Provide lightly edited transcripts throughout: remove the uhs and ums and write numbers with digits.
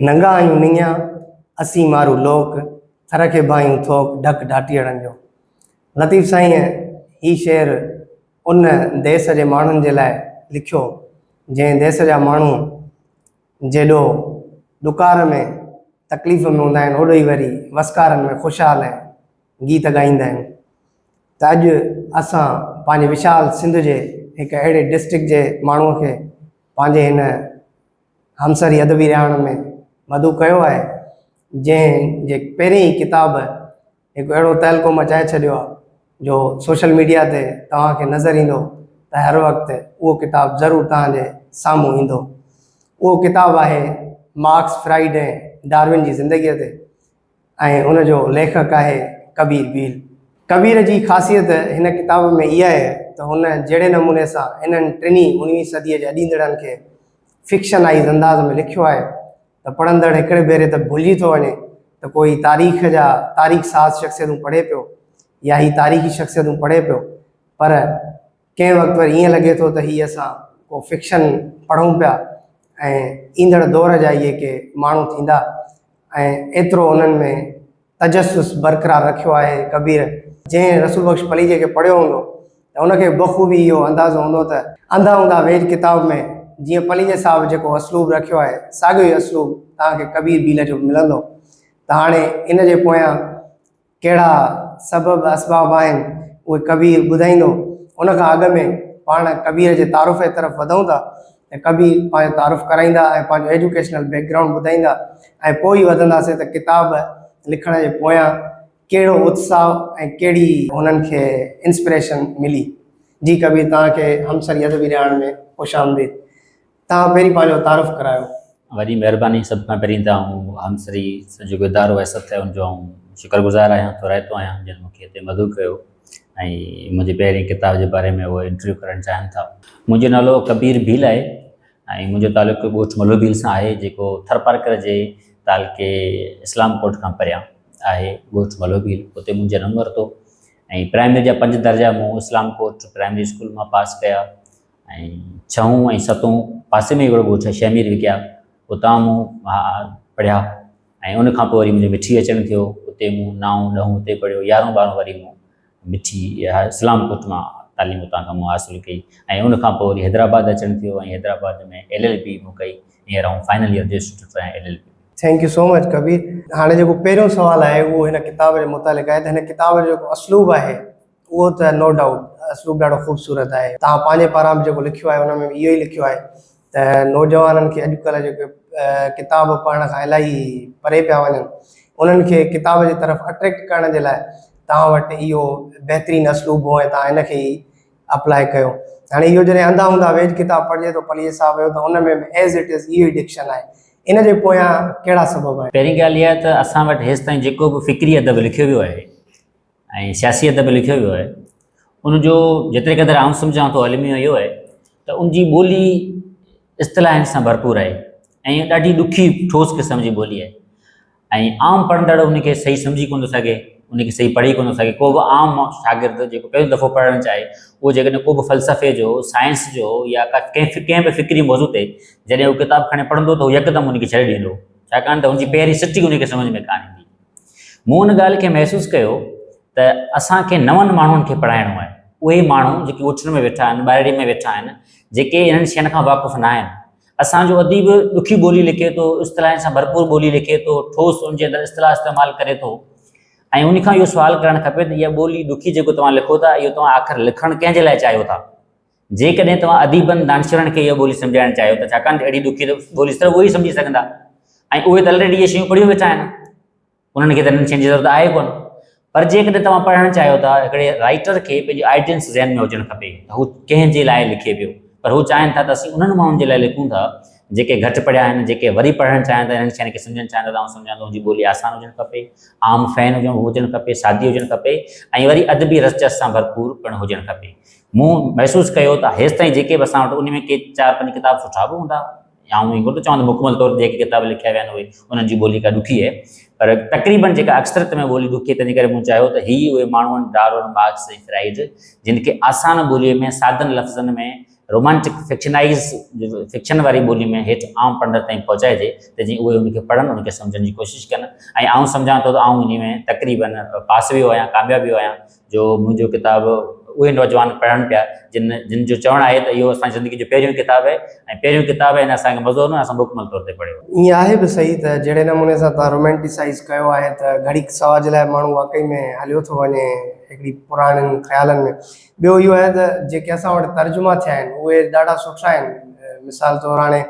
ننگا آهيون نڱيا، اسين مارو لوڪ، ٿر کي ڀانئيون ٿوڪ، ڍڪ ڍاٽيئڙن جو. لطيف سائينء هي شعر ان ديس جي ماڻهن جي لاء لکيو، جنهن ديس جا ماڻهو جيڏو ڏڪار ۾ تڪليف ۾ هوندا آهن، اوڏو ئي وري وسڪارن ۾ خوشحال ۽ گيت ڳائيندا آهن. ته اڄ اسان پنهنجي وشال سنڌ جي هڪ اهڙي ڊسٽرڪٽ جي ماڻهوء کي پنهنجي هن همسري ادبي رهاڻ ۾ مدعو ڪيو آهي، جنهن جي پهرين ئي ڪتاب هڪ اهڙو تهلڪو مچائي ڇڏيو آهي جو سوشل ميڊيا تي توهان کي نظر ايندو ته هر وقت اهو ڪتاب ضرور توهان جي سامهون ايندو. اهو ڪتاب آهي مارڪس، فرائيڊ ۽ ڊارون جي زندگيء تي ۽ ان جو ليکڪ آهي ڪبير ڀيل. ڪبير جي خاصيت هن ڪتاب ۾ اها آهي ته هن جهڙي نموني سان انهن ٽنهي اڻويهين صديء جي اڏيندڙن کي فڪشنائيز انداز ۾ لکيو آهي ته پڙهندڙ هڪڙي ڀيري ته ڀلجي ٿو وڃي ته ڪوئي تاريخ جا تاريخ ساز شخصيتون پڙهي پيو يا هي تاريخي شخصيتون پڙهي پيو پر ڪنهن وقت وري ائين لڳي ٿو ته هي اسان ڪو فڪشن پڙهون پيا ۽ ايندڙ دور جا اهي ڪي ماڻهو ٿيندا ۽ ايترو انهن ۾ تجسس برقرار رکيو آهي ڪبير جنهن رسول بخش پليجي کي پڙهيو هوندو ته ان کي بخوبي اهو اندازو هوندو ته انڌا اونڌا ويڄ ڪتاب ۾ جيئن پليجي صاحب جيڪو اسلوب رکيو آهي ساڳيو ئي اسلوب توهان کي ڪبير ڀيل جو به ملندو ته هاڻي ان جي پويان ڪهڙا سبب اسباب آهن اهي ڪبير ٻڌائيندو. ان کان اڳ ۾ پاڻ ڪبير جي تعارف جي طرف وڌون ٿا ته ڪبير پنهنجو تعارف ڪرائيندا ۽ پنهنجو ايجوڪيشنل بيڪ گرائونڊ ٻڌائيندا ۽ پوء ئي وڌنداسين ته ڪتاب لکڻ جي پويان ڪهڙو اتساهه ۽ ڪهڙي هنن کي انسپريشن ملي. جي ڪبير توهان کي همسري ادبي رهاڻ ۾ خوش آمديد. توهان پهرين پنهنجو تعارف ڪرايو. وڏي مهرباني سڀ کان پهرين ته آئون همسري جيڪو ادارو آهي سٿ ان جو آئون شڪر گذار آهيان ٿورائتو آهيان جن مون کي هتي مدعو ڪيو ۽ منهنجي پهرين ڪتاب جي باري ۾ اهي انٽرويو ڪرڻ چاهين ٿا. منهنجو نالو ڪبير ڀيل آهي ۽ منهنجو تعلق ڳوٺ ملهو ڀيل سان آهي جيڪو ٿرپارڪر جي تعلقي اسلام ڪوٽ کان پريان آهي ڳوٺ ملهو ڀيل اتي مون جنم ورتو ۽ پرائمري جا پنج درجا مون اسلام ڪوٽ پرائمري اسڪول مان پاس ڪيا ۽ ڇهون ۽ ستون پاسي ۾ هڪڙو ڳوٺ آهي شهمير وڪيا اتان مون پڙهيا ۽ ان کان پوء وري منهنجو مٺي اچڻ ٿيو اتي مون نائون ڏهون اتي پڙهيو يارهون ٻارهون وري مون مٺي اسلام ڪوٽ مان تعليم اتان کان مون حاصل ڪئي ۽ ان کان پوء وري حيدرآباد اچڻ ٿيو ۽ حيدرآباد ۾ ايل ايل بي مون ڪئي هينئر آئون فائنل يئر جو اسٽوڊنٽ آهيان L L B. Thank you so much Kabir. هاڻي جيڪو پهريون سوال آهي اهو هن ڪتاب جي متعلق آهي ته هن ڪتاب جو جيڪو اسلوب آهي اهو ته نو ڊائوٽ اسلوب ڏاڍو خوبصورت آهي. توهان پنهنجي پاران به جيڪو لکيو آهي ان ۾ به اهو ئي لکيو آهي ته نوجوانن کي اڄڪلهه جيڪي ڪتاب پڙهڻ کان الاهي پري پيا وڃن انهن کي ڪتاب جي طرف اٽريڪٽ ڪرڻ جي لاء توهان وٽ اهو بهترين اسلوب هو ۽ توهان ان کي ئي اپلائي ڪيو. هاڻي اهو جڏهن انڌا اونڌا ويڄ ڪتاب پڙهجي ٿو پليجي صاحب جو ته ان ۾ به ايز it is اهو ئي ڊڪشن آهي. ان جي پويان ڪهڙا سبب آهن؟ پهرين ڳالهه اها آهي ته اسان وٽ هيستائين جيڪو به فڪري ادب لکيو ويو آهي ۽ سياسي ادب لکيو ويو آهي ان جو جيتري قدر آئون سمجهان ٿو الميو اهو آهي ته ان جي ٻولي اصطلاحن سان ڀرپور آهي ۽ ڏاڍي ڏکي ٺوس قسم جي ٻولي آهي ۽ عام پڙهندڙ ان کي صحيح سمجهي ڪونه ٿو سگهي ان کي صحيح پڙهي ڪونه ٿو سگهي ڪو به عام شاگرد جيڪو پهريون دفعو پڙهڻ چاهي اهو جيڪڏهن ڪو به فلسفي جو سائنس جو يا ڪنهن ڪنهن به فڪري موضوع تي جڏهن هو ڪتاب کڻي پڙهندو ته هو يڪدم ان کي ڇڏي ڏيندو ڇاڪاڻ ته ان جي پهرين سٽ ئي ان کي سمجهه ۾ ڪانه ايندي مون ان ڳالهه کي محسوس ڪيو ته اسان کي نون ماڻهن کي پڙهائڻو آهي. اهي ماڻهو جيڪي ڳوٺن ۾ ويٺا آهن، ٻهراڙي ۾ ويٺا آهن، جيڪي انهن شين کان واقف نه آهن. اسان جو اديب ڏکي ٻولي لکي ٿو، اصطلاحن سان ڀرپور ٻولي لکي ٿو، ٺوس ان جي اندر اصطلاح استعمال ڪري ٿو ۽ ان کان اهو سوال ڪرڻ کپي ته اها ٻولي ڏکي جيڪو توهان لکو ٿا، اهو توهان آخر لکڻ ڪنهن جي لاء چاهيو ٿا؟ جيڪڏهن توهان اديبن، دانشورن کي اها ٻولي سمجهائڻ چاهيو ته ڇاڪاڻ ته اهڙي ڏکي ٻولي صرف اهي ئي سمجهي سگهندا ۽ اهي ته الريڊي اهي شيون پڙهيون ويٺا آهن انهن کي ته انهن شين جي ضرورت آهي ڪونه پر جيڪڏهن توهان پڙهڻ چاهيو ٿا هڪڙي رائٽر کي پنهنجي آڊينس ذهن ۾ هجڻ کپي ته هو ڪنهن جي لاء لکي پيو پر هو چاهين ٿا ته اسين انهن ماڻهن جي لاء لکون ٿا جيڪي گهٽ پڙهيا آهن جيڪي وري پڙهڻ چاهين ٿا انهن شين کي سمجهڻ چاهين ٿا ته آئون سمجهان ٿو ان جي ٻولي آسان هجڻ کپي عام فهم هجڻ کپي سادي هجڻ کپي ۽ وري ادبي رسچس سان ڀرپور پڻ هجڻ کپي مون محسوس ڪيو ته هيستائين جيڪي به اسان وٽ ان ۾ ڪي چار پنج ڪتاب سٺا به هوندا، آئون ائين ڪونه ٿو چوان ته مڪمل طور تي جيڪي ڪتاب لکيا ويا آهن اهي انهن جي ٻولي ڪا ڏکي آهي پر تقريبن جيڪا اڪثريت ۾ ٻولي ڏکي تنهن ڪري مون چاهيو ته هي اهي ماڻهو آهن ڊارون، مارڪس ۽ فرائيڊ جن کي آسان ٻوليء ۾ سادن لفظن ۾ رومانٽڪ فڪشنائيز فڪشن واري ٻولي ۾ هيٺ عام پڙهندڙ تائين پهچائجي ته جيئن اهي ان کي پڙهن ان کي سمجهڻ جي ڪوشش ڪن ۽ آئون سمجهان ٿو ته آئون انهي ۾ تقريبن پاس ويو آهيان ڪامياب ويو آهيان جو منهنجو ڪتاب اهي نوجوان پڙهن پيا جن جن جو چوڻ آهي ته اهو اسان جي زندگي جو پهريون ڪتاب آهي ۽ پهريون ڪتاب آهي هن اسان کي مزو ڏنو اسان مڪمل طور تي پڙهيو. ائين آهي به صحيح ته جهڙي نموني سان توهان رومانٽيسائيز ڪيو آهي ته گهڙي سوا جي لاء ماڻهو واقعي ۾ هليو ٿو وڃي هڪڙي پراڻن خيالن ۾. ٻيو اهو آهي ته جيڪي اسان وٽ ترجما ٿيا آهن اهي ڏاڍا سٺا آهن مثال طور هاڻي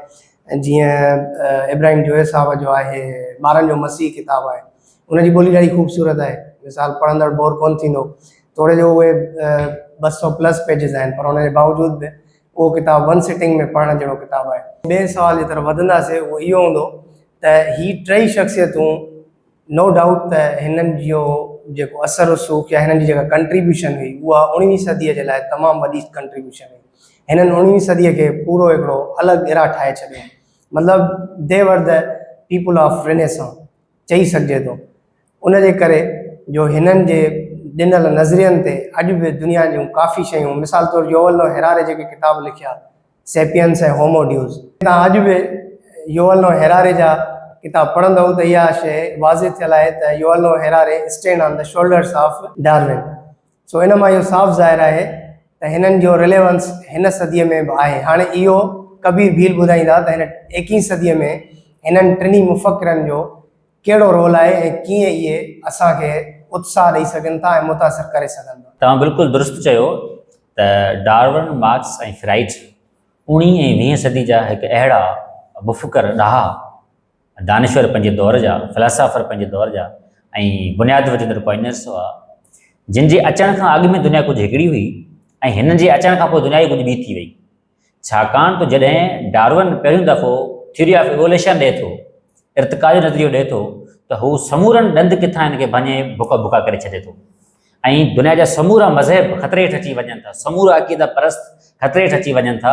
جيئن ابراهيم جويي صاحب جو آهي ٻارن جو مسيح ڪتاب آهي ان جي ٻولي ڏاڍي خوبصورت آهي مثال پڙهندڙ بور ڪونه ٿيندو توڙي جو اهي 200 پلس پيجز آهن پر ان جي باوجود به اهو ڪتاب ون سٽنگ ۾ پڙهڻ جهڙو ڪتاب آهي. ٻئي سوال جي طرف وڌنداسين اهو اهو هوندو ته هي ٽئي شخصيتون نو ڊائوٽ ته هنن جو جيڪو اثر رسوخ يا هنن جي جيڪا ڪنٽريبيوشن هئي اها اڻويهين صديء جي لاء تمام وڏي ڪنٽريبيوشن هئي. هنن اڻويهين صديء کي پورو هڪڙو الڳ ايرا ٺاهي ڇڏيو. مطلب the were the people of renaissance چئي سگهجي ٿو. ان جي ڪري جو هنن جي ڏنل نظرين تي اڄ به دنيا جون ڪافي شيون مثال طور يوول نو هيراري جيڪي ڪتاب لکيا سيپينس ۽ هومو ڊيوز. توهان اڄ به يوول نو هيراري جا ڪتاب پڙهندؤ ته اها شيء واضح ٿيل آهي ته Yuval Noah Harari stand on the shoulders of Darwin. سو ان مان اهو صاف ظاهر آهي ته هنن جو رليونس هن صديء ۾ به آهي. هاڻي اهو ڪبير ڀيل ٻڌائيندا ته هن ايڪيهين صديء ۾ هنن ٽنهي مفڪرن جو ڪهڙو رول آهي ۽ ڪيئن اهي اسان کي اتساهه ڏئي سگهن ٿا ۽ متاثر ڪري سگهن ٿا. توهان بلڪل درست چيو ته ڊارون، مارڪس ۽ فرائيڊ اوڻيهين ۽ ويهين صدي جا هڪ اهڙا مفڪر، ڏاها، دانشور پنهنجي دور جا، فلاسافر پنهنجي دور جا ۽ بنياد وجهندڙ پوائنرس هئا، جن جي اچڻ کان اڳ ۾ دنيا ڪجهه هڪڙي هئي ۽ هنن جي اچڻ کان پوء دنيا ئي ڪجهه ٻي ٿي وئي. ڇاڪاڻ ته جڏهن ڊارون پهريون دفعو ٿيوري آف ايووليشن ڏئي ٿو، ارتقا جو نظريو ڏئي ٿو ته هو سمورن ڏند ڪٿائن کي ڀڃي ڀڪا ڀڪا ڪري ڇڏي ٿو ۽ دنيا جا سمورا مذهب خطري هيٺ اچي وڃن ٿا، سمورا عقيده پرست خطري هيٺ اچي وڃن ٿا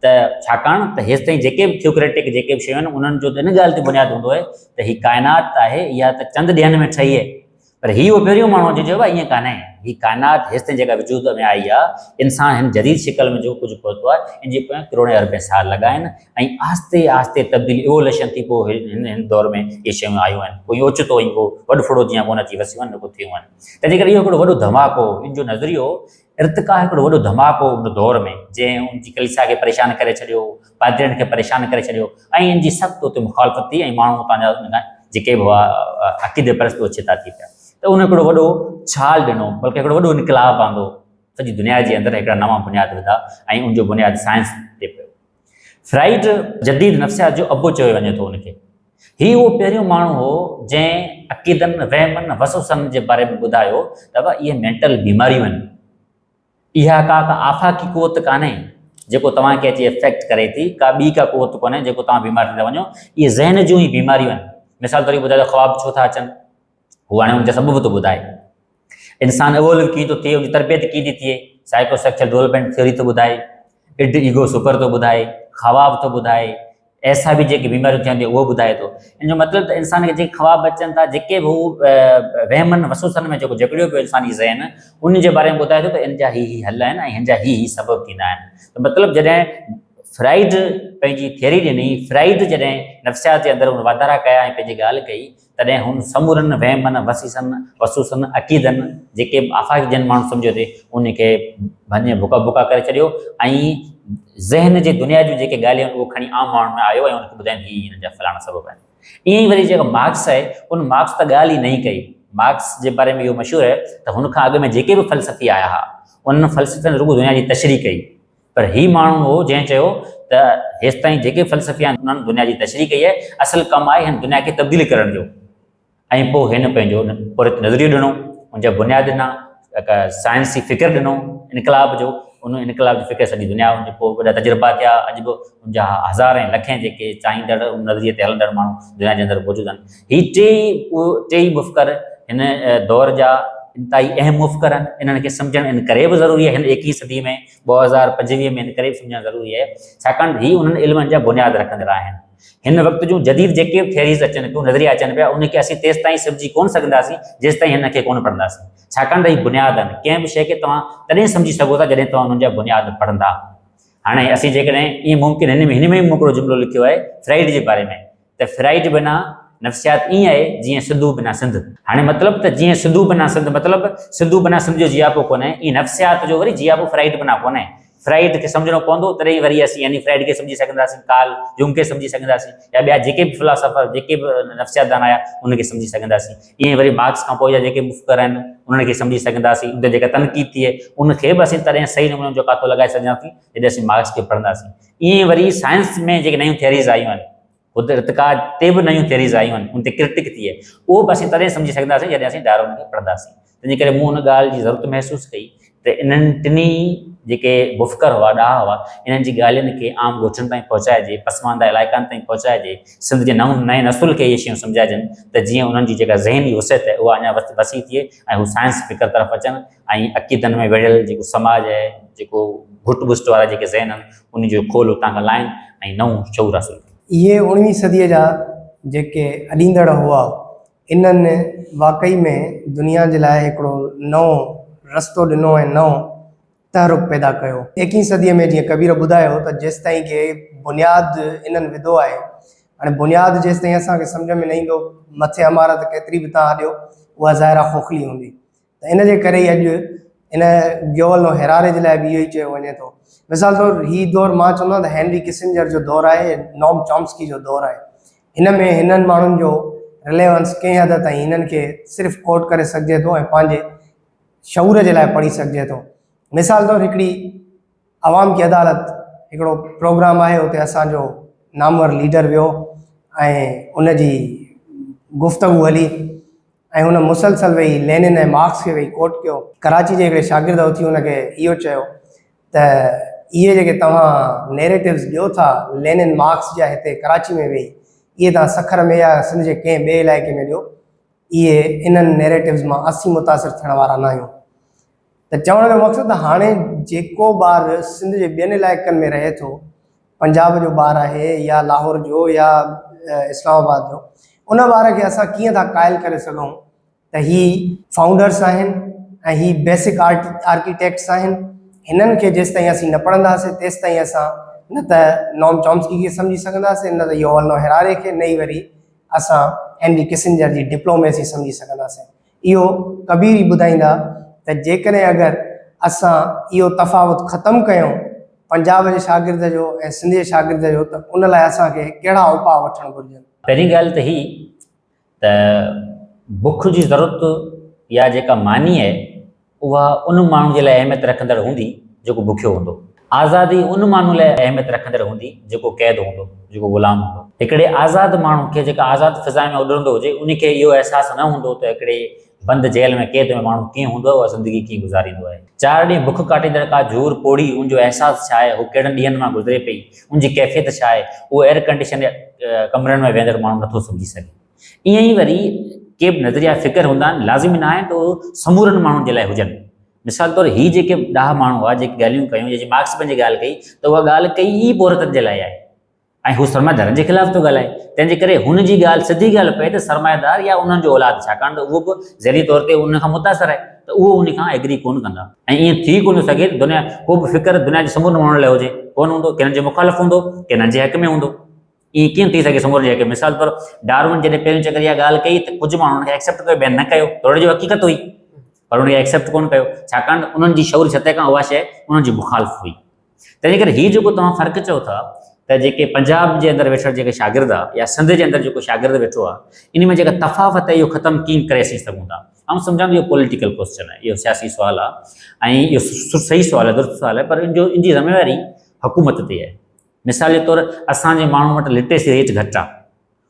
ته ڇاڪاڻ ته هيستائين جيڪي به ٿيوڪريٽڪ جيڪي به شيون آهن انهن جو ته ان ڳالهه تي بنياد هوندو آهي ته هي ڪائنات آهي اها ته چند ڏينهن ۾ ٺهي آهي پر هي اهو پهريون ماڻهو آهي جنهن چيو ائين ڪانهي، هي ڪائنات هيستائين جيڪا وجود ۾ آئي آهي، انسان هن جديد شڪل ۾ جو ڪجهه پهتو آهي، ان جي پويان ڪروڙين اربين سال لڳا آهن ۽ آهستي آهستي تبديلي Evolution ٿي پوء هن هن دور ۾ اهي شيون آيون آهن، ڪو ائين اوچتو ائين ڪو وڏ ڦڙو جيان ڪونه اچي وسيون آهن نه ڪو ٿيون آهن. تنهنجي ڪري اهو هڪڙو وڏو ڌماڪو هو، ان جو نظريو ارتقا هڪڙو وڏو ڌماڪو هو ان دور ۾ جنهن ان جي ڪليسا کي پريشان ڪري ڇڏيو، پادرين کي پريشان ڪري ڇڏيو ۽ ان جي سخت اتي مخالفت ٿي ۽ ماڻهو اتان جا ان کان جيڪي به هئا عقيدي پرست اهي ڇتا ٿي پيا ته ان هڪڙو وڏو ڇال ڏنو بلڪه هڪڙو وڏو انقلاب آندو سڄي دنيا جي اندر هڪڙا نوان بنياد وڌا ۽ ان جو بنياد سائنس تي پيو. فرائيڊ جديد نفسيات جو ابو چيو وڃي ٿو ان کي. هي اهو پهريون ماڻهو هو جنهن عقيدن، وهمن، وسوسن جي باري ۾ ٻڌايو ته بابا اهي مينٽل بيماريون آهن. اها ڪا ڪا آفاقي قوت ڪانهي جيڪو توهان کي اچي افيڪٽ ڪري ٿي، ڪا ٻي ڪا قوت ڪونهي جيڪو توهان بيمار ٿي ٿا وڃو. اهي ذهن جون ئي بيماريون آهن. مثال طور اهو ٻڌايو ته خواب ڇو ٿا اچن؟ هو هاڻي ان جا سبب ٿو ٻڌائي. انسان ايوولو ڪيئن ٿو ٿئي، ان جي تربيت ڪيئن ٿي ٿئي، سائيڪو سيڪشل ڊولپمينٽ ٿيوري ٿو ٻڌائي، اڊ ايگو سپر ٿو ٻڌائي، خواب ٿو ٻڌائي، اعصابي جيڪي بيماريون ٿين ٿيون اهو ٻڌائي ٿو. ان جو مطلب ته انسان کي جيڪي خواب اچن ٿا، جيڪي به هو وهمن وسوسن ۾ جيڪو جڪڙيو پيو انساني ذهن، ان جي باري ۾ ٻڌائي ٿو ته ان جا هي هي حل آهن ۽ هن جا هي هي سبب ٿيندا آهن. ته مطلب جڏهن فرائيڊ پنهنجي ٿيوري ڏني، فرائيڊ جڏهن نفسيات جي اندر ان واڌارا ڪيا ۽ پنهنجي ڳالهه ڪئي، تڏهن هن سمورن وهمن، وسيسن، وسوسن، عقيدن، جيڪي به آفاقي جن ماڻهن سمجهيو ٿي، انهن کي ڀڃي ڀڪا ڀڪا ڪري ڇڏيو ۽ ذهن جي دنيا جون جيڪي ڳالهيون آهن، اهو کڻي عام ماڻهن ۾ آيو ۽ انهن کي ٻڌايائين ته هي هنن جا فلاڻا سبب آهن. ائين ئي وري جيڪو مارڪس آهي، ان مارڪس ته ڳالهه ئي نئين ڪئي. مارڪس جي باري ۾ اهو مشهور آهي ته هن کان اڳ ۾ جيڪي به فلسفي آيا ها، انهن فلسفين رڳو دنيا جي تشريح ڪئي، پر هي ماڻهو هو جنهن چيو ته هيستائين جيڪي فلسفي آهن انهن دنيا جي تشريح ڪئي آهي، اصل ڪم آهي هن دنيا کي تبديل ڪرڻ جو ۽ پوء هن پنهنجو پورهيت نظريو ڏنو، ان جا بنياد ڏنا، هڪ سائنسي فڪر ڏنو انقلاب جو، ان انقلاب جو فڪر سڄي دنيا ان جي پوء وڏا تجربا ٿيا، اڄ به ان جا هزارين لکين جيڪي چاهيندڙ ان نظريي تي هلندڙ ماڻهو دنيا جي اندر موجود آهن. هي ٽيئي مفڪر هن دور جا انتهائي اهم مفڪر آهن، انهن کي سمجهڻ ان ڪري به ضروري آهي، هن ايڪيهين صدي ۾ 2025 ۾ ان ڪري به سمجهڻ ضروري آهي، ڇاڪاڻ ته هي انهن علمن جا بنياد رکندڙ آهن. هن وقت جون جديد جيڪي به ٿيريز اچن پيون، نظريا اچن پيا، ان کي اسين تيستائين سمجهي ڪونه سگهنداسين، جيستائين هن کي ڪونه پڙهنداسين. ڇاڪاڻ ته هي بنياد آهن. ڪنهن به شيء کي توهان تڏهن سمجهي سگهو ٿا، جڏهن توهان انهن جا بنياد پڙهندا. هاڻي اسين جيڪڏهن ائين ممڪن هن ۾ هن ۾ به مون هڪڙو جملو لکيو آهي فرائيڊ جي باري ۾ ته فرائيڊ بنا نفسيات ائين آهي جيئن سنڌو بنا سنڌ. هاڻي مطلب ته جيئن سنڌو بنا سنڌ مطلب سنڌو بنا سنڌ جو جياپو ڪونهي ائين نفسيات جو وري جياپو فرائيڊ بنا ڪونهي. فرائيڊ کي سمجهڻو پوندو تڏهن وري اسين يعني فرائيڊ کي سمجهي سگهنداسين، ڪارل يونگ کي سمجهي سگهنداسين يا ٻيا جيڪي به فلاسافر جيڪي به نفسيات دان آيا انهن کي سمجهي سگهنداسين. ائين وري مارڪس کان پوء جا جيڪي مفڪر آهن انهن کي سمجهي سگهنداسين، ان تي جيڪا تنقيد ٿئي ان کي به اسين تڏهن صحيح نموني ان جو ڪاٿو لڳائي سگهنداسين جڏهن اسين مارڪس کي پڙهنداسين. ائين وري سائنس ۾ جيڪي نيون ٿيريز آيون آهن، خود ارتقا تي به نيون ٿيريز آيون آهن، ان تي ڪرٽڪ ٿئي اهو به اسين تڏهن سمجهي سگهنداسين جڏهن اسين ڊارون کي پڙهنداسين. تنهنجي ڪري مون ان ڳالهه جي ضرورت محسوس ڪئي ته انهن ٽنهي جيڪي مفڪر هئا، ڏاها هئا، انهن جي ڳالهين کي عام ڳوٺن تائين پهچائجي، پسمانده علائقن تائين پهچائجي، سنڌ جي نئون نئين نسل کي اهي شيون سمجهائجن ته جيئن انهن جي جيڪا ذهني وسعت آهي اها اڃا وسيع ٿئي ۽ هو سائنس فڪر طرف اچن ۽ عقيدن ۾ ويڙهيل جيڪو سماج آهي، جيڪو گهٽ ٻسٽ وارا جيڪي ذهن آهن، انهن جو کول اتان کان لاهين ۽ نئون شعور حاصل ڪن. اهي اڻويهين صديء جا جيڪي اڏيندڙ هئا، انهن واقعي ۾ دنيا جي لاء هڪڙو نئون رستو ڏنو ۽ نئون تحرڪ پيدا ڪيو. ايڪيهين صديء ۾ جيئن ڪبير ٻڌايو ته جيستائين ڪي بنياد انهن وڌو آهي، هاڻي بنياد جيستائين اسان کي سمجهه ۾ نه ايندو، مٿي عمارت ڪيتري به توهان اڏيو، اها ظاهر آهي کوکلي هوندي. ته ان جي ڪري ئي اڄ ان گيول نو هيراري جي لاء به اهو ئي چيو وڃي ٿو. مثال طور هي دور مان چوندو آهيان ته هينري ڪسنجر جو دور آهي، نوم چومسڪي جو دور آهي. هن ۾ هنن ماڻهن جو رليونس ڪنهن حد تائين هنن کي صرف ڪوٽ ڪري سگهجي ٿو ۽ پنهنجي شعور جي لاء پڙهي سگهجي ٿو. مثال طور هڪڙي عوام ڪي عدالت هڪڙو پروگرام آهي اتي اسان جو نامور ليڊر ويو ۽ ان جي گفتگو هلي ۽ هن مسلسل ويهي لينن ۽ مارڪس کي ويهي ڪوٽ ڪيو. ڪراچي جي هڪڙي شاگرد اٿي هن کي اهو چيو ته اهي جيڪي توهان نيريٽوز ڏيو ٿا لينن مارڪس جا هتي ڪراچي ۾ ويهي اهي توهان سکر ۾ يا سنڌ جي ڪنهن ٻئي علائقي ۾ ڏيو اهي انهن نيريٽوز مان اسين متاثر ٿيڻ وارا ناهيون. ته چوڻ جو مقصد ته هاڻي جيڪو ٻار سنڌ جي ٻين علائقن ۾ رهي ٿو پنجاب جو ٻار آهي يا لاهور جو يا اسلام آباد جو ان ٻار کي اسان ڪيئن ٿا قائل ڪري سگهون ته هي فائونڊرس آهن ۽ هي بيسڪ آرڪيٽيڪٽس آهن هنن کي جيستائين اسين نه پڙهنداسين تيستائين اسان نه ته نوم چومسڪي کي سمجهي سگهنداسين نه ته يووال نو هراري کي نه ئي وري اسان هينري ڪسنجر جي ڊپلوميسي سمجهي سگهنداسين اهو ڪبير ئي ٻڌائيندا ته جيڪڏهن اگر اسان اهو تفاوت ختم ڪيون پنجاب جي شاگرد جو ۽ سنڌ جي شاگرد جو ته ان لاء اسان کي ڪهڙا اپاء وٺڻ گهرجن. پهرين ڳالهه ته هي ته بک جي ضرورت يا جيڪا ماني آهي اها ان ماڻهو جي لاء اهميت رکندڙ هوندي جيڪو بکيو هوندو. آزادي ان ماڻهو لاء اهميت رکندڙ هوندي جيڪو قيد هوندو، جيڪو غلام هوندو. هڪڙي آزاد ماڻهو کي جيڪا آزاد فضا ۾ اڏرندو هجي ان کي اهو احساس نه هوندو ته هڪڙي بند جيل ۾ قيد ۾ ماڻهو ڪيئن هوندو آهي اها زندگي ڪيئن گذاريندو آهي. چار ڏينهن بک ڪاٽيندڙ ڪا جهور پوڙهي ان جو احساس ڇا آهي، هو ڪهڙن ڏينهن مان گذري پئي، ان جي ڪيفيت ڇا آهي، اهو ايئر ڪنڊيشن ڪمرن ۾ ويهندڙ ماڻهو نٿو سمجهي سگهي. ائين ئي وري ڪي به نظريا فڪر هوندا آهن لازمي نه آهي ته اهو سمورن ماڻهن جي لاء هجن. مثال طور هي جيڪي ڏاها ماڻهو هئا جيڪي ڳالهيون ڪيون يا جي مارڪس پنهنجي ڳالهه ڪئي ته اها ڳالهه ڪئي ئي پورهيتن جي لاء آهي ۽ هو سرمائيدارن جي خلاف ٿو ڳالهائي تنهن جي ڪري هن جي ڳالهه سڌي ڳالهه پئي ته سرمائيدار يا انهن جو اولاد ڇاڪاڻ ته اهو به ذهني طور تي انهن کان متاثر آهي ته اهو ان کان ايگري ڪونه ڪندا ۽ ائين ٿي ڪونه سگهي ته دنيا ڪو به فڪر دنيا جي سمورن ماڻهن لاء هجي ڪونه هوندو ڪنهن جي مخالف هوندو ڪنهن جي حق ۾ هوندو. ائين ڪيئن ٿي سگهي سمورن جي حق ۾؟ مثال طور ڊارون جڏهن پهريون چڪر اها ڳالهه ڪئي ته ڪجهه ماڻهن ان کي ايڪسيپٽ ڪيو ٻين نه ڪيو توڙي جو حقيقت هئي پر ان کي ايڪسيپٽ ڪونه ڪيو ڇاڪاڻ ته انهن جي شعوري سطح کان اها شيء انهن جي مخالف هئي. تنهنجي ڪري هي جيڪو توهان فرق چئو ٿا ته جيڪي پنجاب جي اندر ويٺل جيڪي شاگرد آ يا سنڌ جي اندر جيڪو شاگرد ويٺو آ ان ۾ جيڪا تفاوت آهي اهو ختم ڪيئن ڪري اسين سگهون ٿا؟ آئون سمجهان ٿو اهو پوليٽيڪل ڪوسچن آهي، اهو سياسي سوال آ ۽ اهو صحيح سوال آهي درست سوال آهي پر ان جو ان جي ذميواري حڪومت تي آهي. مثال جي طور اسان جي ماڻهن وٽ لٽريسي ريٽ گهٽ آ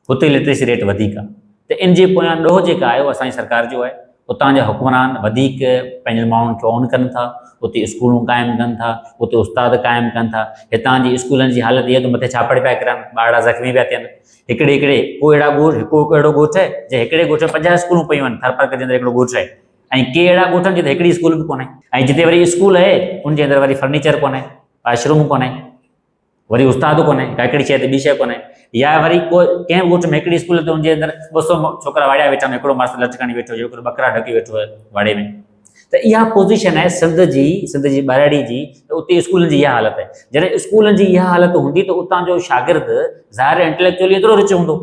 هتي لٽريسي ريٽ وڌيڪ آ ته ان جي پويان ڏوهه جيڪا آهي اهو اسان جي سرڪار جو آهي اتان جا حڪمران وڌيڪ پنهنجن ماڻهن کي آن ڪن ٿا اتي اسڪولون قائم ڪن ٿا اتي استاد قائم ڪن ٿا هتان جي اسڪولن جي حالت اها ته مٿي ڇاپڙ پيا ڪرن ٻارڙا زخمي پيا ٿين هڪڙي هڪڙي ڪو اهڙا ڳوٺ هڪ هڪ اهڙو ڳوٺ آهي جنهن هڪڙي ڳوٺ ۾ 50 اسڪولون پيون آهن ٿرپارڪر جي اندر هڪڙو ڳوٺ آهي. ۽ ڪي اهڙا ڳوٺ آهن جتي هڪڙي اسڪول به ڪونهي ۽ جتي وري اسڪول آهي ان جي اندر وري فرنيچر ڪونهي، واش روم ڪونهي، وري استاد ڪونهي، ڪا هڪڙي شيء ته ٻي شيء ڪونهي يا وري ڪو ڪنهن به ڳوٺ ۾ هڪڙي اسڪول ته ان جي اندر 200 ڇوڪرا واڙيا ويٺا آهن، هڪڙو ماستر لٺ کڻي ويٺو هجي، هڪڙو ٻڪرا ڍڪي ويٺو آهي واڙي ۾. ته اها پوزيشن آهي سنڌ جي، سنڌ جي ٻهراڙي جي ته اتي اسڪولن جي اها حالت آهي. جڏهن اسڪولن جي اها حالت هوندي ته اتان جو شاگرد ظاهر انٽليڪچوئلي ايترو رچ هوندو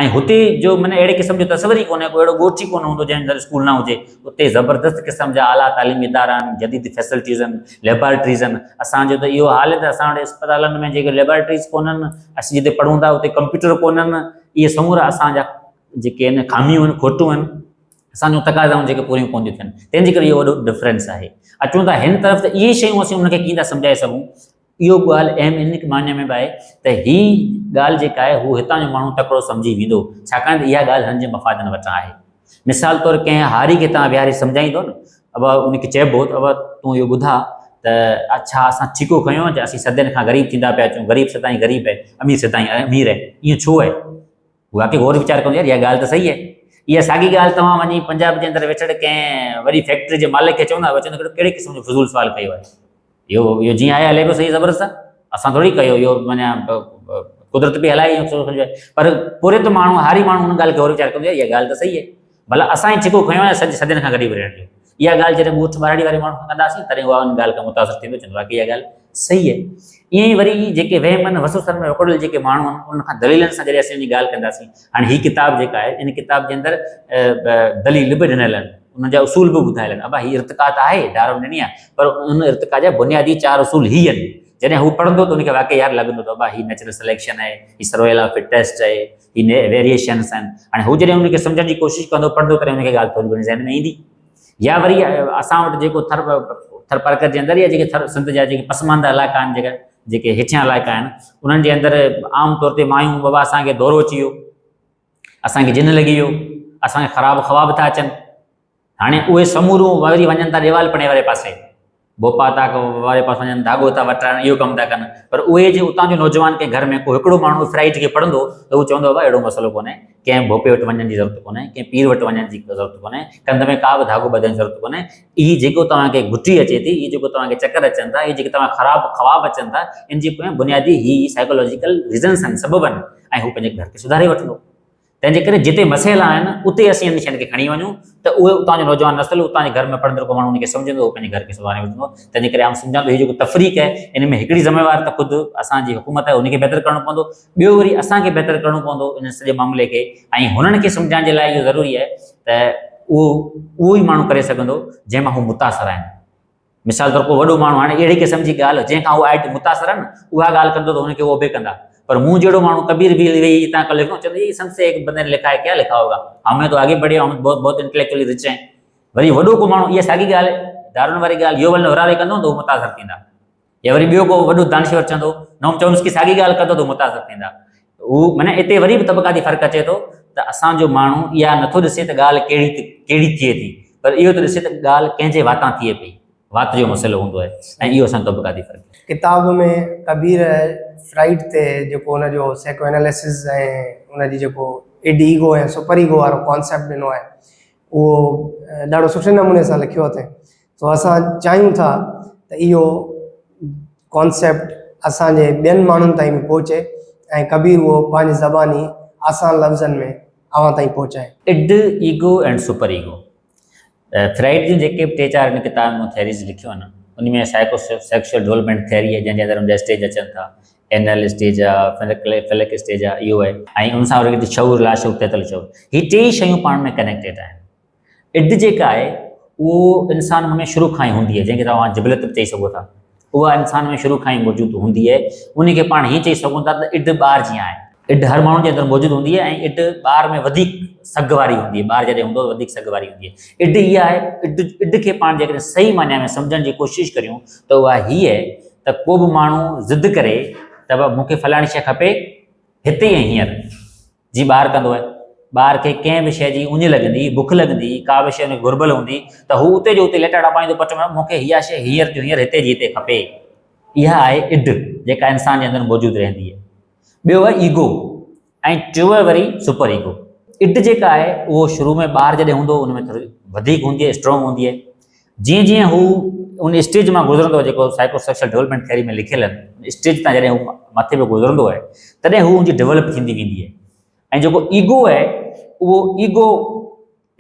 ۽ هتي جو معنيٰ اهڙي قسم جو تصور ئي ڪونهي، ڪو اهڙو ڳوٺ ئي ڪونه هوندو جنهن اندر اسڪول نه هجي. اتي زبردست قسم جا اعليٰ تعليمي ادارا آهن، جديد فيسلٽيز آهن، ليبارٽريز آهن. اسان جو ته اهو حال آهي ته اسان وٽ اسپتالن ۾ جيڪي ليبارٽريز ڪونهن، اسين جتي پڙهون ٿا اتي ڪمپيوٽر ڪونهن، اهي سمورا اسان جا جيڪي آهن خاميون آهن، کوٽون آهن. اسان جون تقاضائون جيڪي پوريون ڪونه ٿيون ٿين، تنهن جي ڪري اهو وڏو ڊفرنس آهي. اچون ٿا هن طرف ته اهي شيون اسين انهن کي ڪيئن ٿا سمجهائي سگهون. اهو ڳالهه اهم ان معنيٰ ۾ به آهي ته هي ڳالهه جيڪا آهي هو هتان جو ماڻهو تڪڙو سمجهي ويندو، ڇاڪاڻ ته اها ڳالهه هن جي مفادن وٽان آهي. مثال طور ڪنهن هاري کي توهان ويهاري سمجهائيندو نه، ابا ان کي چئبو ته ابا تون اهو ٻڌاء ته ڇا اسان ٺيڪو کنيو آهي ته اسين صدين کان غريب ٿيندا پيا اچون، غريب سدائين غريب آهي، امير سدائين امير آهي، ائين ڇو آهي؟ هو واقعي غور ويچار ڪندو يار اها ڳالهه ته صحيح آهي. اها ساڳي ڳالهه توهان وڃي پنجاب جي اندر ويٺل ڪنهن وڏي فيڪٽري جي مالڪ کي چوندا، هو چوندو ڪهڙي قسم جو فضول سوال ڪيو آهي. اهو اهو جيئن آهي هلي پيو صحيح زبردست آهي. اسان ٿوري ڪيو اهو معنيٰ قدرت پئي هلائي اهو سمجهو پر پورهيت ماڻهو هاري ماڻهو ان ڳالهه کي غور ويچار ڪندو يار اها ڳالهه ته صحيح آهي. ڀلا اسان ئي ٺيڪو کنيو آهي سڄ صدين کان غريب رهڻ جو. اها ڳالهه جڏهن ڳوٺ ٻهراڙي واري ماڻهو کان ڪنداسين تڏهن اها ان ڳالهه کان متاثر ٿيندو چوندو واقعي اها ڳالهه صحيح آهي. ائين ئي وري جيڪي وهمن وسوسن ۾ وڪڙيل جيڪي ماڻهو آهن انهن کان دليلن سان جڏهن اسين وڃي ڳالهه ڪنداسين. هاڻي هي ڪتاب جيڪا آهي ان ڪتاب جي اندر دليل به ڏنل آهن انهن جا اصول به ٻڌايل آهن. ابا هي ارتقا ته آهي ڊارون ڏني آهي پر ان ارتقا جا بنيادي چار اصول هي آهن. جڏهن هو پڙهندو ته ان کي واقعي يار لڳندو ته ابا هي نيچرل سليڪشن آهي هي سروائيول آف فٽيسٽ آهي هي ويريئيشنس آهن. هاڻي هو جڏهن ان کي سمجهڻ جي ڪوشش ڪندو پڙهندو تڏهن ان کي ڳالهه ٿوري گهڻي ذهن ۾ ايندي. يا وري اسان وٽ جيڪو ٿر ٿرپارڪر جي اندر يا جيڪي ٿر سنڌ جا جيڪي پسمانده علائقا آهن جيڪا جيڪي هيٺيان علائقا آهن انهن جي اندر عام طور تي مايون بابا اسان کي دورو اچي ويو اسان کي جن لڳي ويو اسان کي خراب خواب ٿا اچن. هاڻي اهي سموريون وري وڃن ٿا ڏيوال پڻي واري پاسي، ڀوپا ٿا واري پاسي وڃن، ڌاڳو ٿا وٽرائن، اهو ڪم ٿا ڪن. پر اهي جي اتان جو نوجوان ڪنهن گهر ۾ ڪو هڪڙو ماڻهو فرائيڊ کي پڙهندو ته هو چوندو بابا اهڙو مسئلو ڪونهي، ڪنهن ڀوپي وٽ وڃڻ جي ضرورت ڪونهي، ڪنهن پير وٽ وڃڻ جي ضرورت ڪونهي، ڪنڌ ۾ ڪا به ڌاڳو ٻڌڻ جي ضرورت ڪونهي، اهي جيڪو توهان کي گهٽي اچي ٿي، اهي جيڪو توهان کي چڪر اچن ٿا، اهي جيڪي توهان کي خراب خواب اچن ٿا، ان جي پويان بنيادي هي سائيڪالاجيڪل ريزنس آهن، سبب آهن ۽ هو پنهنجي گهر کي سڌاري وٺندو. تنهن جي ڪري جتي مسئلا آهن اتي اسين انهن شين کي کڻي وڃون ته اهي اتان جو نوجوان نسل اتان جي گهر ۾ پڙهندڙ ڪو ماڻهو ان کي سمجهندو هو پنهنجي گهر کي سنواري وٺندو. تنهن جي ڪري آئون سمجهان ٿو هي جيڪو تفريق آهي ان ۾ هڪڙي ذميوار ته خود اسان جي حڪومت آهي ان کي بهتر ڪرڻو پوندو، ٻيو وري اسان کي بهتر ڪرڻو پوندو ان سڄي معاملي کي ۽ هنن کي سمجهائڻ جي لاء اهو ضروري آهي ته اهو اهو ئي ماڻهو ڪري سگهندو جنهن مان هو متاثر آهن. مثال طور ڪو وڏو ماڻهو هاڻي اهڙي قسم جي ڳالهه جنهن کان هو آئٽ متاثر آهن اها ڳالهه ڪندو ته هن کي هو اوبي ڪندا پر مون جهڙو ماڻهو ڪبير به ويهي هتان ڪا لکندو چوندو يي سنڌ سي هڪ بندي ني لکا هي ڪيا لکا هوگا هم ني تو آگي بڙهي هم بهت بهت انٽليڪچوئلي رچ هين وري وڏو ڪو ماڻهو اها ساڳي ڳالهه دارون واري ڳالهه يوول نوراوي ڪندو ته هو متاثر ٿيندا يا وري ٻيو ڪو وڏو دانشور چوندو نوم چومسڪي ساڳي ڳالهه ڪندو ته متاثر ٿيندا هو معنی اتي وري به طبقاتي فرق اچي ٿو ته اسان جو ماڻهو اها نٿو ڏسي ته ڳالهه ڪهڙي ڪهڙي ٿئي ٿي پر اهو ٿو ڏسي ته ڳالهه ڪنهن جي واتان ٿئي پئي، وات جو مسئلو هوندو آهي ۽ اهو اسان جو طبقاتي فرق آهي. ڪتاب ۾ ڪبير فرائيڊ تي جيڪو ان جو سائيڪو ايناليسز ۽ ان جي جيڪو اڊ ايگو ۽ سپر ايگو وارو ڪانسيپٽ ڏنو آهي اهو ڏاڍو سٺي نموني سان لکيو اٿئي. سو اسان چاهيون ٿا ته اهو ڪانسيپٽ اسان جي ٻين ماڻهن تائين به پهچي ۽ ڪبير اهو پنهنجي زباني آسان لفظن ۾ اوهان تائين پهچائي. Id, ego and super ego. Freud جون جيڪي به ٽي چار هن ڪتاب ۾ مون ٿيريز لکيون آهن ان ۾ سائيڪو سيڪشوئل ڊولپمينٽ ٿيري آهي جنهن جي اندر ان جا اسٽيج اچن ٿا، اينل اسٽيج آهي، فلڪ اسٽيج آهي، اهو آهي ۽ ان سان وري شعور، لاشعور، تحت الشعور. هي ٽيئي شيون پاڻ ۾ ڪنيڪٽيڊ آهن. اڊ جيڪا آهي اهو انسان ۾ شروع کان ئي هوندي آهي جنهن کي توهان جبلت به چئي سگهو ٿا اها انسان ۾ شروع کان ئي موجود هوندي آهي ان کي پاڻ هيئن چئي سگهون ٿا ته اڊ ٻار جيان آهي. اڊ هر ماڻهو جي اندر موجود هوندي آهي ۽ اڊ ٻار ۾ وڌيڪ سگهه واري هوندي آهي ٻار جڏهن هوندو وڌيڪ سگهه واري هوندي آهي. اڊ اها آهي اڊ اڊ کي پاڻ جيڪڏهن صحيح معنيٰ ۾ سمجهڻ جي ڪوشش ڪريون ته اها هيء آهي ته ڪو به ماڻهو ضد ڪري ته مون کي فلاڻي شيء کپي هتي ۽ هينئر. جي ٻار ڪندو آهي. ٻار کي ڪنهن به شيء جي اڃ لڳندي، بک لڳندي، ڪا به شيء ان کي گهربل هوندي ته هو اتي جو اتي ليٽاڙا پائيندو پٽ ۾ مون کي اها شيء هينئر جو هينئر هتي جي هتي کپي. اها آهي اڊ جيڪا انسان جي اندر موجود رهندي آهي. ٻيو آهي ايگو ۽ ٽيون آهي وري سپر ايگو. اڊ جيڪا آهي اهو شروع ۾ ٻار جڏهن هوندو ان ۾ ٿوري وڌيڪ هوندي آهي اسٽرانگ هوندي آهي. جيئن جيئن هو ان اسٽيج مان گذرندو آهي جيڪو سائيڪو سوشل ڊولپمينٽ ٿيوري ۾ لکيل آهن ان اسٽيج تان جڏهن هو مٿي پيو گذرندو آهي تڏهن هو ان جي ڊولپ ٿيندي ويندي آهي ۽ جيڪو ايگو آهي اهو ايگو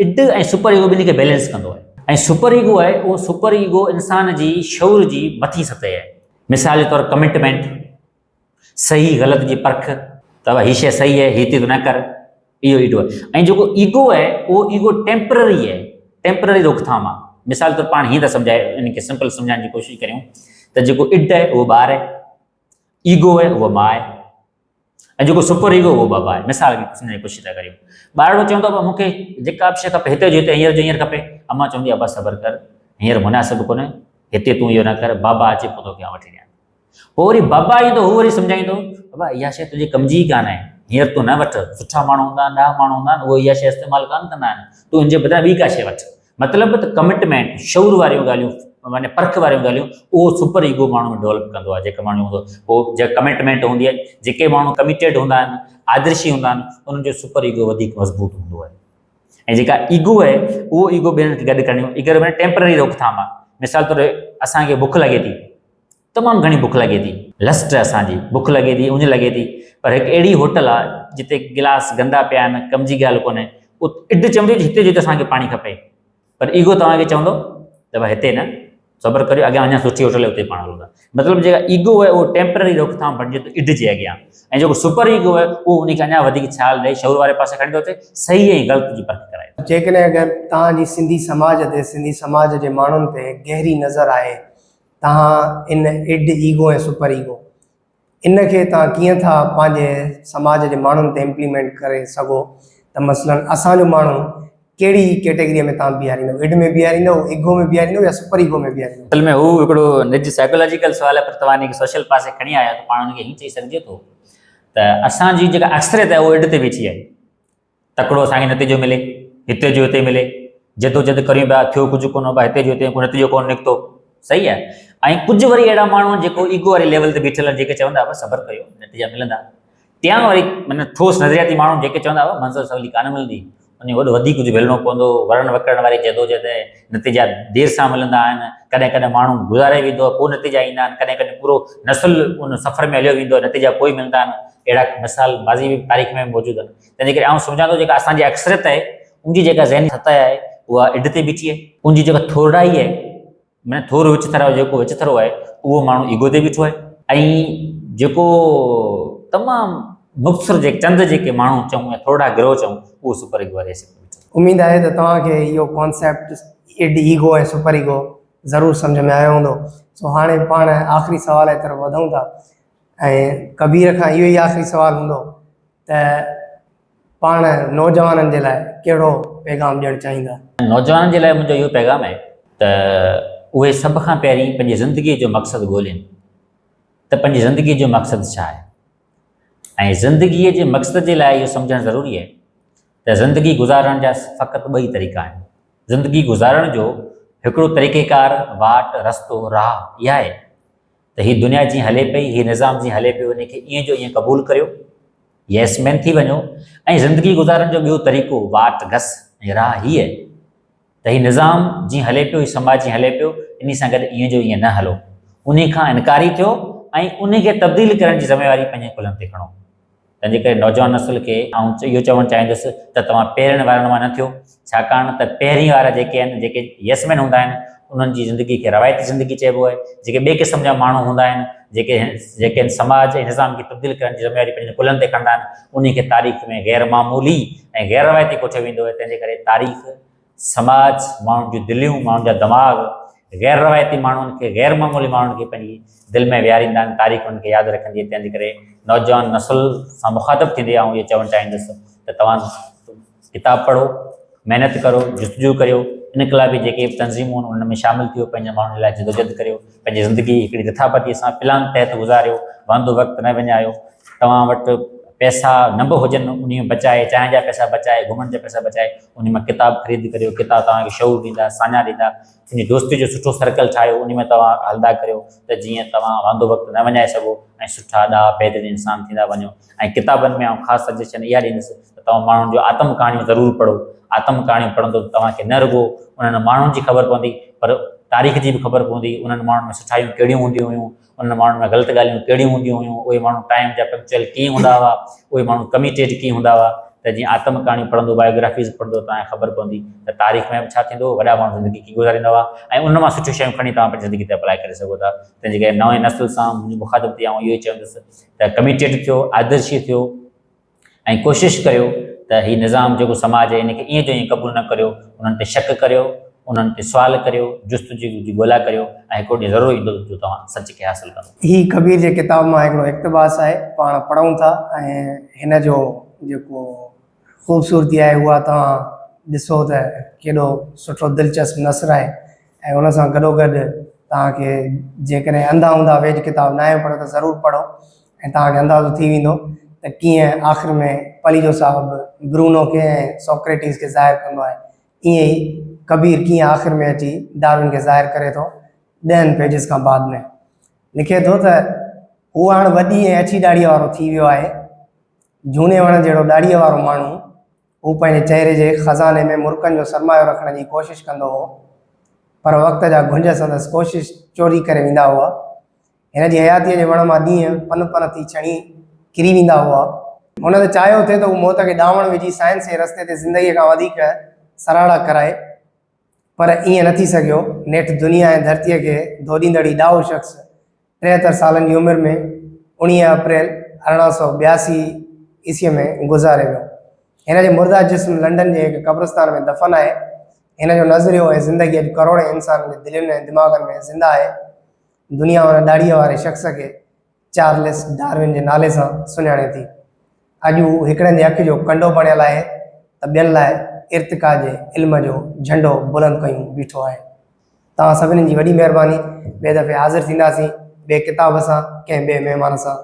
اڊ ۽ سپر ايگو ٻنهي کي بيلنس ڪندو آهي ۽ سپر ايگو آهي اهو سپر ايگو انسان جي شعور جي مٿين سطح آهي. مثال جي طور ڪمٽمينٽ، صحيح غلط جي پرک ته بابا هي شيء صحيح آهي هي تون نه ڪر اهو ايڊو آهي ۽ جيڪو ايگو آهي اهو ايگو ٽيمپرري آهي ٽيمپرري روڪٿام آهي. مثال طور پاڻ هيئن ٿا سمجهائي ان کي سمپل سمجهائڻ جي ڪوشش ڪريون ته جيڪو اڊ آهي اهو ٻار آهي، ايگو آهي اهو ماء آهي ۽ جيڪو سپر ايگو اهو بابا آهي. مثال کي سمجهڻ جي ڪوشش ٿا ڪريون. ٻارڙو چوندو آهي مون کي جيڪا به شيء کپي هتي جو هتي هينئر جو هينئر کپي. امان چوندي آهي ابا صبر ڪر هينئر مناسب ڪونهي هتي تون اهو نه ڪر بابا اچي پوء توکي آئون وٺي ڏيان. پوء وري بابا ايندو هو وري سمجهائيندو بابا اها شيء تنهنجي ڪم جي ئي ڪانه آهي هينئر تون نه وٺ سٺا ماڻهو هوندا آهن ڏاها ماڻهو هوندا آهن اهي اها شيء استعمال ڪانه ڪندا آهن تون ان جي بدران ٻي ڪا شيء وٺ. مطلب ته ڪمٽمينٽ، شعور واريون ڳالهيون معني پرک واريون ڳالهيون اهو سپر ايگو ماڻهو ۾ ڊولپ ڪندو آهي جيڪا ماڻهو هوندو پوء جيڪا ڪمٽمينٽ هوندي آهي جيڪي ماڻهو ڪميٽيڊ هوندا آهن آدرشي هوندا آهن انهن جو سپر ايگو وڌيڪ مضبوط هوندو آهي ۽ جيڪا ايگو آهي اهو ايگو ٻين کي گڏ ڪرڻي ايگو معني ٽيمپرري روڪٿام آهي مثال طور اسان کي بک لڳي ٿي تمام گهڻي بک لڳي ٿي لسٽ اسان جي بک لڳي ٿي اڃ لڳي ٿي پر هڪ اهڙي هوٽل آ جتي گلاس گندا پيا آهن ڪم جي ڳالهه ڪونهي ات اڊ چوندي هتي جو اسان کي پاڻي کپي پر ايگو توهان کي چوندو ته ڀاء هتي نه صبر ڪريو اڳيان اڃا سٺي هوٽل اتي پاڻ هلون ٿا مطلب جيڪا ايگو آهي اهو ٽيمپرري روڪٿام بڻجي ٿو اڊ جي اڳيان ۽ جيڪو سپر ايگو آهي اهو ان کي اڃا وڌيڪ ڇال ڏئي شعور واري پاسي کڻي ٿو اچي صحيح ۽ غلط جي پرک ڪرائي ٿو. جيڪڏهن اگر توهان جي سنڌي سماج تي سنڌي سماج جي ماڻهن تي گهري نظر آهي توهان ان اڊ ايگو ۽ سپر ايگو ان کي توهان ڪيئن ٿا پنهنجي سماج جي ماڻهن تي امپليمينٽ ڪري سگهو ته مثلا اسان جو ماڻهو ڪهڙي ڪيٽيگري ۾ توهان بيهاريندو اڊ ۾ بيهاريندو ايگو ۾ بيهاريندو يا سپر ايگو ۾ بيهاريندو. اصل ۾ هو هڪڙو نج سائيڪالاجيڪل سوال آهي پر توهان ان کي سوشل پاسي کڻي آيا ته پاڻ ان کي هيئن چئي سگهجي ٿو ته اسان جي جيڪا اڪثريت آهي اهو اڊ تي ويٺي آهي. تڪڙو اسان کي نتيجو ملي، هتي جو هتي ملي، جدوجھد ڪريون پيا ٿيو ڪجهه ڪونه ڀا هتي جو هتي ڪو نتيجو ڪونه نڪتو صحيح آهي ۽ ڪجهه وري اهڙا ماڻهو آهن جيڪو ايگو واري ليول تي بيٺل آهن جيڪي چوندا هئا صبر ڪيو نتيجا ملندا ٽيان وري معنی ٺوس نظرياتي ماڻهو جيڪي چوندا هئا منزل سولي ڪانه ملندي ان وڏو وڌيڪ ڪجهه ڀيلڻو پوندو ورڻ وڪڙڻ واري جدوجھد نتيجا دير سان ملندا آهن ڪڏهن ڪڏهن ماڻهو گذاري ويندو آهي پوء نتيجا ايندا آهن ڪڏهن ڪڏهن پورو نسل ان سفر ۾ هليو ويندو آهي نتيجا پوء ملندا آهن اهڙا مثال ماضي ۾ تاريخ ۾ موجود آهن تنهن جي ڪري آئون سمجهان ٿو جيڪا اسان جي اڪثريت آهي ان جي جيڪا ذهني سطح آهي اها اڊ تي بيٺي آهي ان جي جيڪا ٿورڙائي آهي معنيٰ ٿورو وچ ٿرو جيڪو وچ ٿرو آهي اهو ماڻهو ايگو تي بيٺو آهي ۽ جيڪو تمام مختصر جيڪي چند جيڪي ماڻهو چئون يا ٿورڙا گروهه چئون اهو سپر ايگو واري حيثيت ۾ بيٺو آهي. اميد آهي ته توهان کي اهو ڪانسيپٽ اڊ ايگو ۽ سپر ايگو ضرور سمجهه ۾ آيو هوندو. سو هاڻي پاڻ آخري سوال جي طرف وڌون ٿا ۽ ڪبير کان اهو ئي آخري سوال هوندو ته پاڻ نوجوانن جي لاء ڪهڙو پيغام ڏيڻ چاهيندا؟ نوجوانن جي لاء منهنجو اهو پيغام آهي ته اهي سڀ کان پهرين پنهنجي زندگيء جو مقصد ڳولين ته پنهنجي زندگيء جو مقصد ڇا آهي ۽ زندگيء جي مقصد جي لاء اهو سمجهڻ ضروري آهي ته زندگي گذارڻ جا فقط ٻه ئي طريقا آهن. زندگي گذارڻ جو هڪڙو طريقيڪار، واٽ، رستو، راهه اها آهي ته هي دنيا جيئن هلي پئي، هي نظام جيئن هلي پيو ان کي ائين جو ائين قبول ڪريو، ييس مين ٿي وڃو ۽ زندگي گذارڻ جو ٻيو طريقو، واٽ، گس ۽ راهه هيء ته هي نظام جيئن هلي پيو، هي سماج جيئن هلي پيو، انهي سان گڏ ائين جو ائين نه هلو. انهي کان انڪاري ٿيو ۽ انهي کي تبديل ڪرڻ جي ذميواري پنهنجي ڪلهن تي کڻو. تنهن جي ڪري نوجوان نسل کي آئون اهو چوڻ چاهيندس ته توهان پهرين وارن مان نه ٿيو، ڇاڪاڻ ته پهرين وارا جيڪي آهن، جيڪي يس مين هوندا آهن، انهن جي زندگي کي روايتي زندگي چئبو آهي، جيڪي ٻئي قسم جا ماڻهو هوندا آهن، جيڪي جيڪي هن سماج ۽ نظام کي تبديل ڪرڻ جي ذميواري پنهنجن ڪلهن تي کڻندا آهن، انهي کي تاريخ ۾ غير معمولي ۽ غير روايتي ڪوٺيو ويندو آهي، تنهن جي ڪري تاريخ، سماج، ماڻهن جون دليون، ماڻهن جا دماغ غير روايتي ماڻهن کي، غير معمولي ماڻهن کي پنهنجي دل ۾ ويهاريندا آهن، تاريخ انهن کي ياد رکندي آهي، تنهن جي ڪري نوجوان نسل سان مخاطب ٿيندي آئون اهو چوڻ چاهيندس ته توهان ڪتاب پڙهو، محنت ڪرو، جستجو ڪريو، انقلابي جيڪي به تنظيمون آهن انهن ۾ شامل ٿيو، پنهنجي ماڻهن جي لاء جدوجھد ڪريو، پنهنجي زندگي هڪڙي رٿابندي سان پلان تحت گذاريو، واندو وقت نه وڃايو، توهان وٽ پئسا نه به هجن انهي ۾ بچائي، چانهه جا پئسا بچائي، گهمڻ جا پئسا بچائي، انهي مان ڪتاب خريد ڪريو، ڪتاب توهان کي شعور ڏيندا، ساڃاهه ڏيندا، پنهنجي دوستي جو سٺو سرڪل ٺاهيو، انهي ۾ توهان هلندا ڪريو ته جيئن توهان واندو وقت نه وڃائي سگهو ۽ سٺا ڏاها بهترين انسان ٿيندا وڃو ۽ ڪتابن ۾ آئون خاص سجيشن اها ڏيندس ته. توهان ماڻهن جو آتم ڪهاڻيون ضرور پڙهو. آتم ڪهاڻيون پڙهندو ته توهان کي نه رڳو انهن ماڻهن جي خبر پوندي پر تاريخ جي به خبر پوندي، انهن ماڻهن ۾ سٺايون ڪهڙيون هونديون هيون، انهن ماڻهن ۾ غلط ڳالهيون ڪهڙيون هونديون هيون، اهي ماڻهو ٽائيم جا پنڪچوئل ڪيئن هوندا هئا، اهي ماڻهو ڪميٽيڊ ڪيئن هوندا هئا ته جيئن آتم ڪهاڻيون پڙهندو، بايوگرافيز پڙهندو توهان کي خبر پوندي ته تاريخ ۾ به ڇا ٿيندو هو، وڏا ماڻهو زندگي ڪيئن گذاريندا هئا ۽ انهن مان سٺيون شيون کڻي توهان پنهنجي زندگي تي اپلائي ڪري سگهو ٿا. تنهن جي ڪري نئين نسل سان منهنجي مخاطب ٿي آئون اهو ئي چوندس ته ڪميٽيڊ ٿيو، آدرشي ٿيو ۽ ڪوشش ڪريو ته هي نظام جيڪو سماج آهي ان کي ائين جو ائين قبول نه ڪريو، انهن تي شڪ ڪريو، انهن تي سوال ڪريو، جستجو جي ڳولا ڪريو ۽ هڪڙو ڏينهن ضرور ايندو جو توهان سچ کي حاصل ڪندو. هي ڪبير جي ڪتاب مان هڪڙو اقتباس آهي، پاڻ پڙهون ٿا ۽ هن جو جيڪو خوبصورتي آهي اها توهان ڏسو ته ڪيڏو سٺو دلچسپ نثر آهي ۽ ان سان گڏوگڏ توهان کي جيڪڏهن انڌا اونڌا ويڄ ڪتاب ناهي پڙهيو ته ضرور پڙهو ۽ توهان کي اندازو ٿي ويندو ته ڪيئن آخر ۾ پليجو صاحب برونو کي ۽ سوڪريٽيز کي ظاهر ڪندو آهي ائين ئي ڪبير ڪيئن آخر ۾ اچي ڊارون کي ظاهر ڪري ٿو ڏهن پيجز کان بعد ۾ لکي ٿو ته هو هاڻ وڏي ۽ اڇي ڏاڙهيء وارو ٿي ويو آهي جهوني وڻ جهڙو ڏاڙهيء وارو ماڻهو هو پنهنجي چهري جي خزاني ۾ مرڪن جو سرمايو رکڻ جي ڪوشش ڪندو هو، پر وقت جا گهنج سندس ڪوشش چوري ڪري ويندا هئا. هن جي حياتيء جي وڻ مان ڏينهن پن پن ٿي ڇڻي ڪري ويندا هئا. هن ته چاهيو ٿي ته هو موت کي ڏانوڻ وجهي سائنس جي رستي تي زندگيء کان وڌيڪ سراڙا ڪرائي، پر ائين نه ٿي سگهيو. نيٺ دنيا ۽ ڌرتيء کي ڌوڏيندڙ هي ڏاهو شخص 73 سالن جي عمر ۾ 19 اپريل 1882 عيسويء ۾ گذاري ويو. هن جي مرده جسم لنڊن جي هڪ قبرستان ۾ دفن آهي. هن جو نظريو ۽ زندگي اڄ ڪروڙين انسانن جي دلين ۽ دماغن ۾ زنده آهي. دنيا ان ڏاڙهيء واري شخص کي چارلس ڊارون جي نالي سان سڃاڻي ٿي. اڄ هو هڪڙن جي اک جو ڪنڊو بڻيل آهي ته ٻين لاء ارتقا جي علم جو جهنڊو بلند ڪيون بيٺو آهي. توهان سڀني جي وڏي مهرباني. ٻئي دفعي حاضر ٿينداسين ٻئي ڪتاب سان ڪنهن ٻئي مهمان سان.